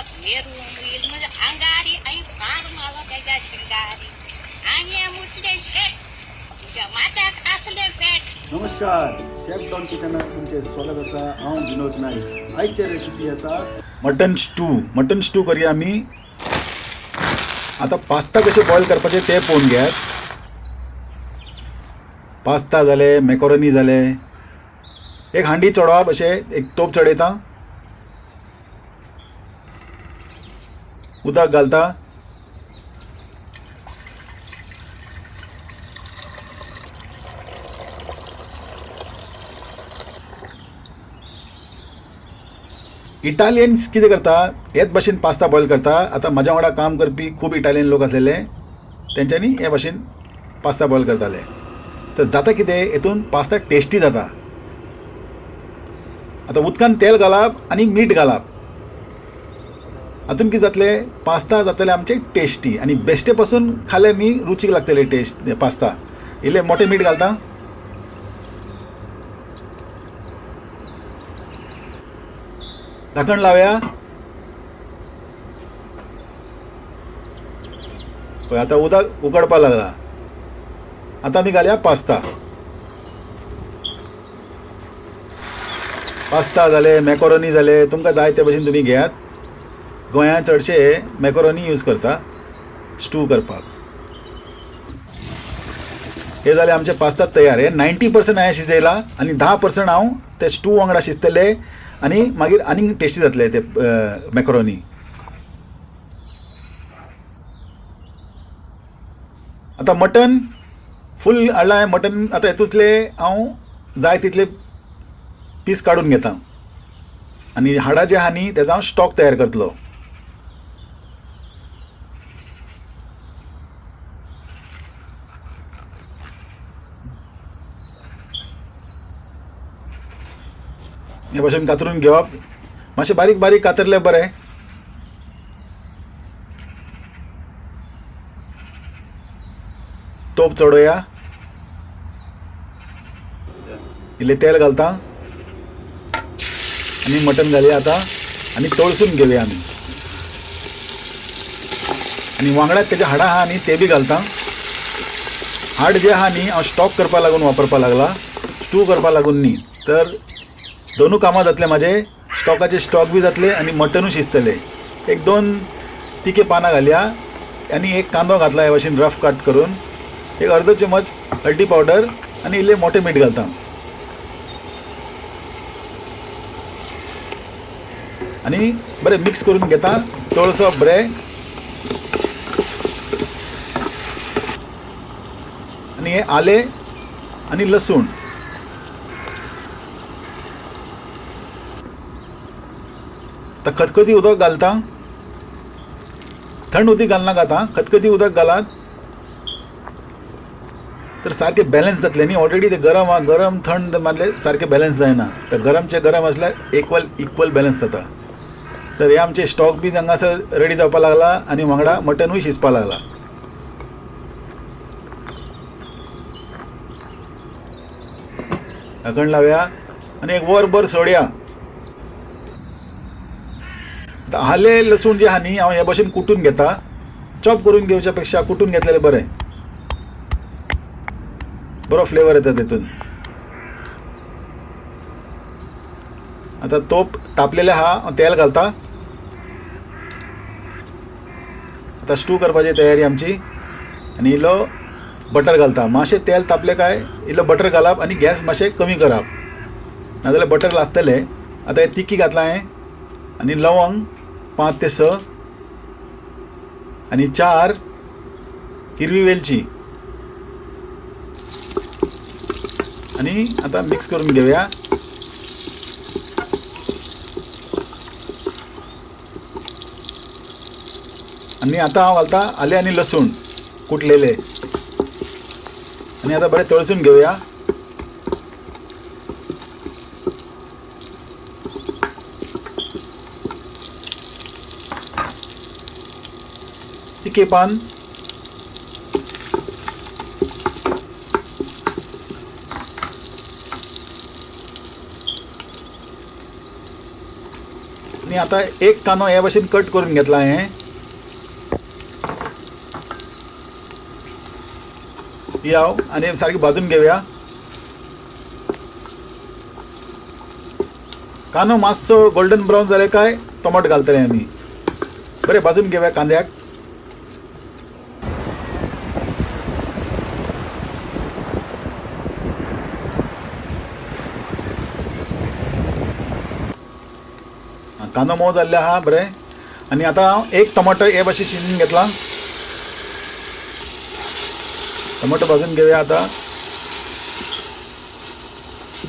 मेरू म्हणजे अंगारी आणि फार मालो त्याच्या शिंगारी आणि मुसले शेट तुझ्या माथ्यात असले फेट. नमस्कार, शेफ डॉन किचनात तुमचे स्वागत आसा. हांव विनोद नायक. आयची रेसिपी आसा मटन स्टू. मटन स्टू करया आमी. आतां पास्ता कशे बॉयल करपाचे ते पळोवन घेयात. पास्ता जाले, मॅकोरोनी जाले. एक हांडी चडोवप, अशें एक तोप चडयता, उदक घालता. इटालियन्स कितें करता, हेच भाशेन पास्ता बॉयल करता. आतां म्हाज्या वांगडा काम करपी खूब इटालियन लोक आसलेले, तेंच्यांनी हे भाशेन पास्ता बॉयल करताले. तर जाता कितें, हेतून पास्ता टेस्टी जाता. आतां उदकान तेल घालप आनी मीठ घालप. हातून कितें जातलें, पास्ता जातले आमचे टेस्टी आनी बेश्टे पसून खाल्यार न्ही रुचीक लागतले टेस्ट पास्ता. इल्लें मोटें मीठ घालता. धाकण लावया. पळय आतां उदक उकडपाक लागला. आतां आमी घालया पास्ता. पास्ता जाले, मॅकोरोनी जाले, तुमकां जाय ते भशेन तुमी घेयात. गोंयांत चडशे मॅकोरोनी यूज करता स्टू करपाक. हे जाले आमचे पास्ता तयार. हे 90% हांवें शिजयला आनी 10% हांव ते स्टू वांगडा शिजतले आनी मागीर आनीक टेस्टी जातले ते मॅकोरोनी. आतां मटन फूल हाडलां हांवें मटन. आतां हेतूंतले हांव जाय तितले पीस काडून घेता आनी हाडां जे आहा न्ही तेजो हांव स्टॉक तयार करतलो. हे भाशेन कातरून घेवप, मातशें बारीक बारीक कातरलें बरें. तोप चडोवया, इल्लें तेल घालता आनी मटन घालया आतां आनी तळसून घेवया आमी. आनी वांगडाच तेजे हाडां आहा न्ही ते बी घालता. हाड जे आहा न्ही हांव स्टॉक करपा लागून वापरपा लागला, स्टू करपा लागून न्ही. तर दोनू कामां जातले म्हाजे, स्टॉकाचे स्टॉक बी जातले आनी मटनूय शिजतले. एक दोन तिखे पानां घालया आनी एक कांदो घातला हे भाशेन रफ कट करून, एक अर्दो चमच हळदी पावडर आनी इल्लें मोटें मीठ घालता आनी बरें मिक्स करून घेता. तळसप बरें आनी हे आलें आनी लसूण. आतां खतखती उदक घालता, थंड उदक घालनाका आतां, खतखती उदक घालात तर सारकें बॅलन्स जातलें न्ही. ऑलरेडी तें गरम आहा, गरम थंड मारलें सारकें बॅलन्स जायना. तर गरमचें गरम आसल्यार इक्वल बॅलन्स जाता. तर हे आमचे स्टॉक बी हांगासर रेडी जावपाक लागला आनी वांगडा मटनूय शिजपाक लागला. धाकण लावया आनी एक वरभर सोडया. आतां आलें लसूण जें आहा न्ही हांव हे भाशेन कुटून घेता, चॉप करून घेवच्या पेक्षा कुटून घेतलेलें बरें, बरो फ्लेवर येता तेतून. आतां तोप तापलेलें आहा, हांव तेल घालता. आतां स्टू करपाची तयारी आमची. आनी इल्लो बटर घालता, मातशें तेल तापलें काय इल्लो बटर घालप आनी गॅस मातशें कमी करप, नाजाल्यार बटर लासतलें. आतां हें तिकी घातलां हांवें आनी लवंग 5 ते 6 आनी 4 हिरवी वेलची आनी आतां मिक्स करून घेवया. आनी आतां हांव घालता आलें आनी लसूण कुटलेले आनी आतां बरें तळसून घेवया. तिखे पान, आनी आतां एक कांदो हे भाशेन कट करून घेतला हांवें. पियाव आनी सारकी भाजून घेवया. कांदो मातसो गोल्डन ब्रावन जाले काय टोमाटो घालतले आमी. बरें भाजून घेवया कांद्याक. कांदो मोव जाल्ले आहा बरें. आनी आतां हांव एक टोमाटो हे भाशेन शिजून घेतला. टोमाटो भाजून घेवया. आतां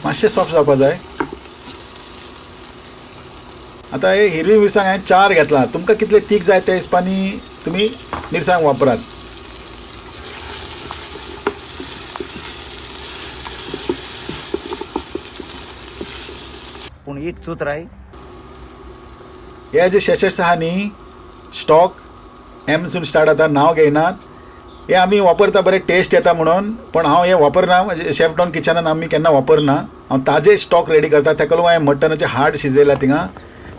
मातशें सॉफ्ट जावपा जाय. आतां हे हिरवी मिरसांग हांवें 4 घेतला. तुमकां कितले तीख जाय त्या हिसपानी तुमी मिरसांग वापरात. पूण एक चूत राय. हे जे शेशेट्स आहा न्ही स्टॉक एमसून स्टार्ट जाता, नांव घेयनात. हे आमी वापरता बरें टेस्ट येता म्हणून, पण हांव हें वापरना. शेफ डॉन किचनान आमी केन्ना वापरना. हांव ताजें स्टॉक रेडी करता. ताका लागून हांवें मटनाचें हाड शिजयलां थिंगा.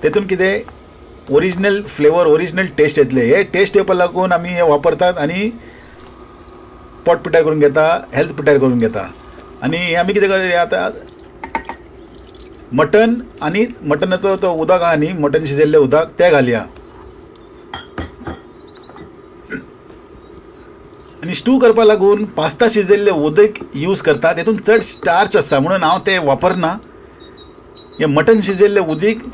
तेतून कितें ओरिजिनल फ्लेवर ओरिजिनल टेस्ट येतले. हे टेस्ट येवपा लागून आमी हे वापरतात आनी पोट पिड्ड्यार करून घेता, हेल्थ पिड्ड्यार करून घेता. आनी हे आमी कितें करया आतां मटन आनी मटनाचो तो उदक आहा न्ही, मटन शिजयल्लें उदक तें घालया. आनी स्टू करपा लागून पास्ता शिजयल्लें उदक यूज करता, तेतून चड स्टार्च आसता म्हणून हांव तें वापरना. हें मटन शिजयल्लें उदीक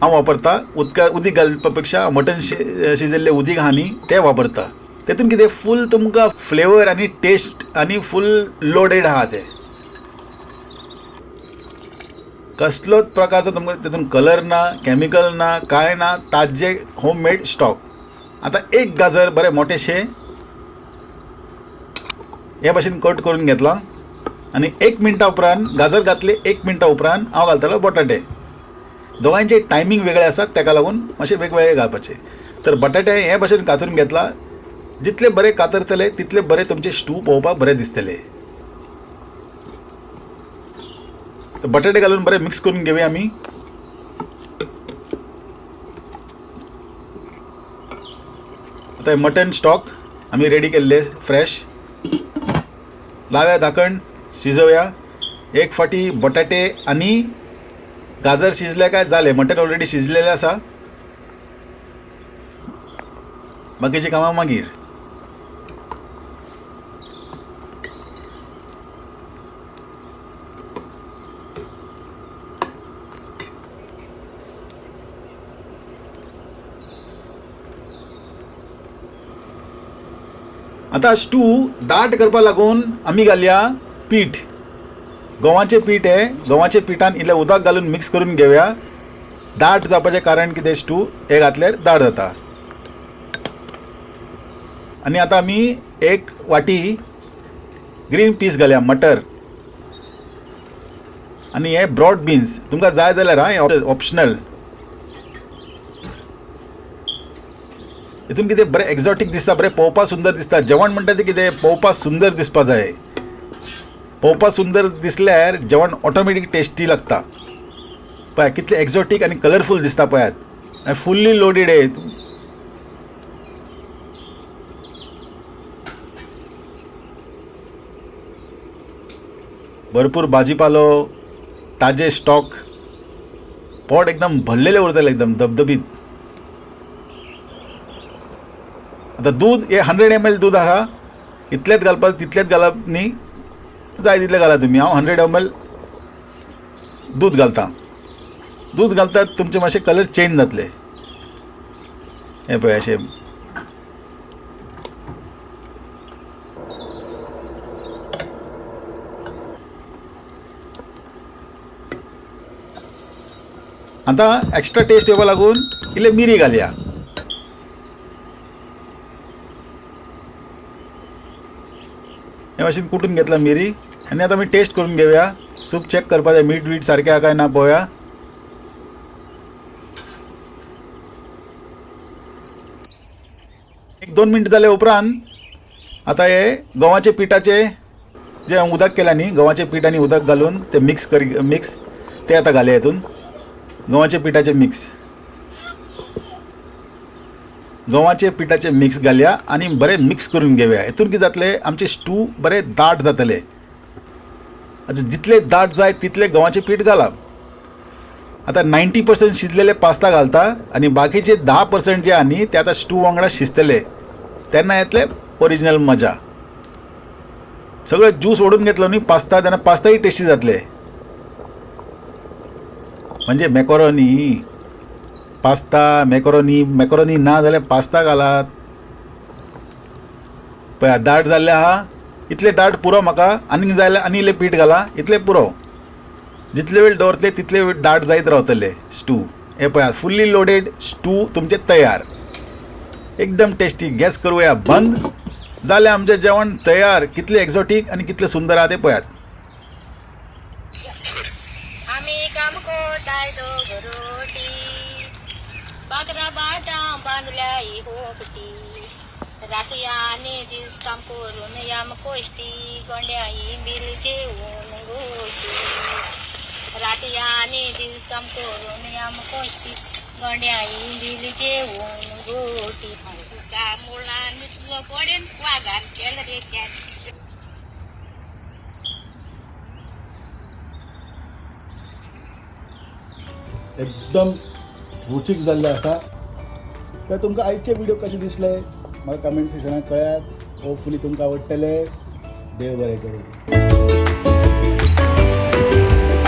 हांव वापरता. उदीक घालपा पेक्षा मटन शिजयल्लें उदीक आहा न्ही तें वापरता. तेतून कितें फूल तुमकां फ्लेवर आनी टेस्ट आनी फूल लोडेड आहा तें. कसलोच प्रकारचो तुमकां तेतून कलर ना, केमिकल ना, कांय ना, ताज्जे होममेड स्टॉक. आतां एक गाजर बरें मोटेशें हे भाशेन कट करून घेतलां आनी 1 मिनटा उपरांत गाजर घातले. 1 मिनटा उपरांत हांव घालतलो बटाटे. दोगांयचे टायमींग वेगळे आसतात, ताका लागून मातशें वेगवेगळे घालपाचे. तर बटाटे हे भाशेन कातरून घेतला. जितले बरे कातरतले तितले बरे तुमचे स्टू पळोवपाक बरे दिसतले. तर बटाटे घालून बरे मिक्स करून घेवया आमी. आतां मटन स्टॉक आमी रेडी केल्ले फ्रेश. लाव्या धाकण, शिजोवया. एक फाटी बटाटे आनी गाजर शिजले काय जाले. मटन ऑलरेडी शिजलेलें आसा, बाकीची कामां मागीर. आतां स्टू दाट करपा लागून आमी घालया पीठ. गंवाचें पीठ हें. गंवाच्या पिठान इल्लें उदक घालून मिक्स करून घेवया. दाट जावपाचें कारण कितें, स्टू हें घातल्यार दाट जाता. आनी आतां आमी 1 वाटी ग्रीन पीस घालया, मटर. आनी हे ब्रॉड बीन्स तुमकां जाय जाल्यार हा, हें ऑप्शनल. हितून कितें बरें एक्झॉटीक दिसता, बरें पळोवपाक सुंदर दिसता. जेवण म्हणटा तें कितें पळोवपाक सुंदर दिसपा जाय. पळोवपाक सुंदर दिसल्यार जेवण ऑटोमॅटीक टेस्टी लागता. पळय कितलें एक्झॉटीक आनी कलरफूल दिसता पळयात. आनी फुल्ली लोडेड हे. भरपूर भाजीपालो, ताजे स्टॉक, पोट एकदम भरलेलें उरतलें, एकदम धबधबीत. आतां दूद हे 100 ml दूद आसा. इतलेंच घालपाक तितलेंच घालप न्ही, जाय तितलें घाला तुमी. हांव 100 ml दूद घालता. दूद घालतात तुमचे मातशे कलर चेंज जातले. हें पळय अशें. आतां एक्स्ट्रा टेस्ट येवपा लागून इल्लें मिरी घालया. हे भाशेन कुटून घेतला मिरी. आनी आतां आमी टेस्ट करून घेवया. सूप चॅक करपा जाय, मीठ वीट सारकें आहा काय ना पळोवया. 1-2 मिनट जाले उपरांत आतां हे गंवाच्या पिठाचें जें उदक केलां न्ही, गंवाचें पीठ आनी उदक घालून तें मिक्स तें आतां घालया हितून. गंवाच्या पिठाचें मिक्स. गंवाचे पिठाचे मिक्स घालया आनी बरें मिक्स करून घेवया. हेतून कितें जातलें, आमचें स्टू बरें दाट जातलें. आतां जितलें दाट जाय तितलें गंवाचें पीठ घालप. आतां 90% शिजलेले पास्ता घालता आनी बाकीचे 10% जे आहा न्ही ते आतां स्टू वांगडा शिजतले, तेन्ना येतले ओरिजिनल मजा. सगळो ज्यूस ओडून घेतलो न्ही पास्ता, तेन्ना पास्ताय टेस्टी जातले. म्हणजे मॅकरोनी पास्ता, मॅकरोनी मॅकरोनी ना जाल्यार पास्ता घालात. पळया दाट जाल्लें आहा, इतलें दाट पुरो म्हाका. आनीक जाय जाल्यार आनी इल्लें पीठ घाला, इतलें पुरो. जितले वेळ दवरतले तितले वेळ दाट जायत रावतले स्टू. हे पळयात फुल्ली लोडेड स्टू तुमचें तयार, एकदम टेस्टी. गॅस करुया बंद. जालें आमचें जेवण तयार. कितलें एक्झॉटीक आनी कितलें सुंदर आहा तें पळयात. आमी काम कोटाय दोग रोटी बाकरा बाटा बांदल्या ही होपटी राती आनी दीस काम करून याम कोष्टी गोंड्या ही बिल घेऊन गोष्टी राती आनी दीस काम करून याम कोष्टी गोंड्या ही बिल घेऊन गोटी. तुका मुळान तुजो गोडेन वागान केलं रे कॅट. एकदम रुचीक जाल्लें आसा. तर तुमकां आयचे व्हिडिओ कशे दिसले म्हाका कमेंट सेक्शनात कळयात. होपफुली तुमकां आवडटले. देव बरें करूं.